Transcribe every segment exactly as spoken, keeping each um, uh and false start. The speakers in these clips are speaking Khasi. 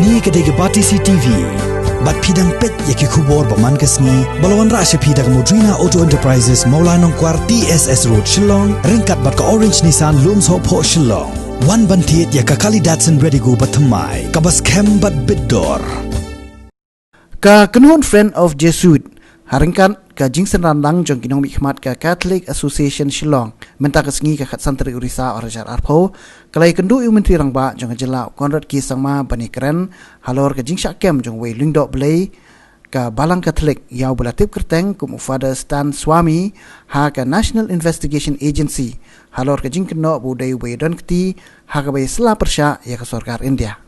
Kane ka dei ka Batesi TV. Bad phi dang peit ïa ki khubor ba man ka sngi ba la wanrah sha phi da ka Modrina Auto Enterprises, Mawlai Nongkwar, T S S Road, Shillong, ryngkat bad ka Orange Nissan, Lumsohphoh, Shillong. Wan ban thied ïa ka kali Datsun Redigo ba thymmai, kaba skhem bad bit dor. Ka kynhun Friend of Jesuit, ha ryngkat ka jingsynran lang jong ki nongmihkhmat ka Catholic Association Shillong, mynta ka sngi ka khatsan tarik u Risaw arhajar arphew, ka la ïakynduh ïa u Myntri Rangbah jong ka jylla u Conrad K Sangma ban ïakren halor ka jingshah kem jong uwei u lyngdoh Blei ka Balang Catholic ïa uba la tip kyrteng kum u Father Stan Swami ha ka National Investigation Agency, halor ka jingkynnoh ba u dei uba ïadon kti ha kaba ïasylla pyrshah ïa ka sorkar India.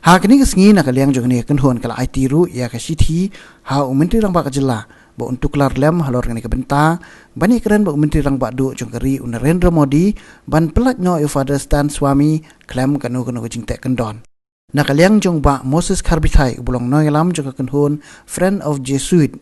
Ha kane ka sngi, na ka liang jong kane ka kynhun, ka la aiti ruh ïa ka shithi ha u Myntri Rangbah ka jylla ba un tuklar lem halor kane ka bynta, ban ïakren bad u Myntri Rangbah duh jong ka ri u Narendra Modi ban pyllait noh ïa u Father Stan Swami khlem kano kano ka jingteh kyndon. Na ka liang jong u Bah Moses Kharbithai, uba long nongïalam jong ka kynhun Friend of Jesuit,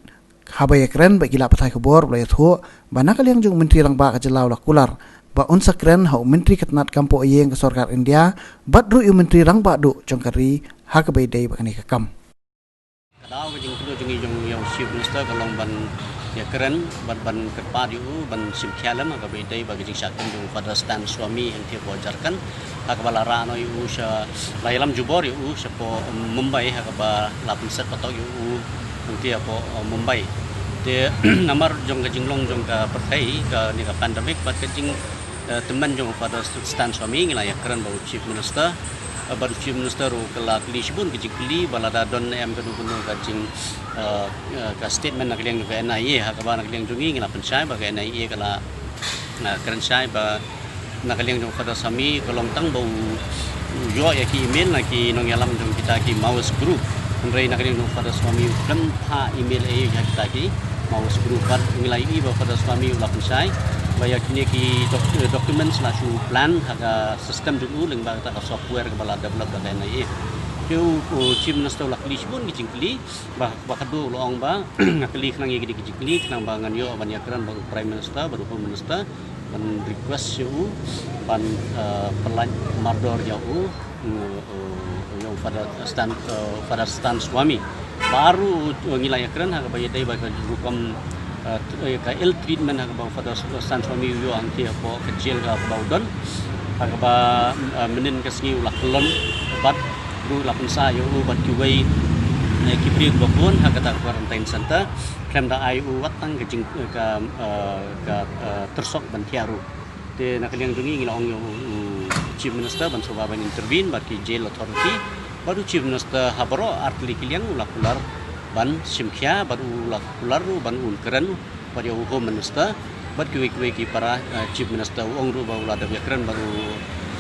haba ïakren bad ki lad pathai khubor, u la ïathuh ba na ka liang jong u Myntri Rangbah ka jylla u la kular ba un sa kren ha u Myntri ka tnat kam poh ïing ka sorkar India bad ruh ïa u Myntri Rangbah duh jong ka ri ha kaba ïadei bad kane ka kam. Ka daw ka jingkynduh jong ngi, jong ïa u Chief Minister, ka long ban ïakren bad ban kyrpad ïa u ban shim khia lem ha kaba ïadei bad ka jingshah kem jong u Father Stan Swami hangtei hapoh Jharkhand, ha kaba la rah noh ïa u sha, la ïalam jubor ïa u shapoh, um, Mumbai, ha kaba la pynset patok ïa u hangtei hapoh, uh, Mumbai. Te namar jong ka jinglong jong ka pyrthei kane ka pandemic bad ka jing, uh, tymmen jong u Father Stan Swami, ngi la ïakren bad u Chief Minister, uh, bad u Chief Minister ruh ka la kylli shibun ki jingkylli ba lada don ne em kano kano ka jing, uh, uh, ka statement na ka liang jong ka N I A, ha kaba na ka liang jong ngi, ngi la pynshai ba ka N I A ka la, uh, kren shai ba na ka liang jong u Father Swami ka long tang ba u, u ïoh ïa ki email na ki nongïalam jong kita ki Maoist group. Hynrei na ka liang jong u Father Swami u khlem phah email ei ïa kita ki Maoist group. Bad ngi la ïohi ba u Father Swami u la pynshai ba ïa kine ki doc-, eh, documents la shu plan ha ka system jong u lyngba kata ka software kaba la develop da ka N I A. Te u, u Chief Minister u la kylli shibun ki jingkylli, ba, ba khadduh u la ong ba nga kylli khnang ïa kine ki jingkylli khnang ba ngan ïoh ban ïakren bad u Prime Minister bad u Home Minister ban request ïa u ban, eh, pyllait mardor ïa u, u, u, ïa u Father Stan, eh, Father Stan Swami. Baroh, eh, ngi la ïakren ha kaba ïadei bad ka rukom, eh, t-, eh, ka ill treatment ha kaba u Father Stan Swami u ïoh hangtei hapoh ka jail ha kaba u don, ha kaba, eh, mynhynnin ka sngi u la kyllon bad ruh la pynsah ïa u bad kiwei, eh, ki briew kiba bun ha kata ka quarantine center. Khlem da ai u wat tang ka jing, eh, ka, eh, ka, eh, tyrsok ban thiah ruh. Te na ka liang jong ngi ngi la ong ïa u, u Chief Minister ban sngewbha ban intervene bad ki jail authority, bad u Chief Minister ha baroh artylli ki liang u la kular ban shim khia, bad u la kular ruh ban un kren bad ïa u Home Minister bad kiwei kiwei ki para, eh, Chief Minister. U ong ruh ba u la dep ïakren bad u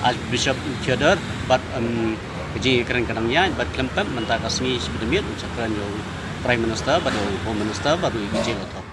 Archbishop Theodore bad, em, ka jingïakren ka dang ïaid bad khlem pep mynta ka sngi shibun miet un sa kren ïa u Prime Minister bad ïa u Home Minister bad ruh ïa ki jail authority.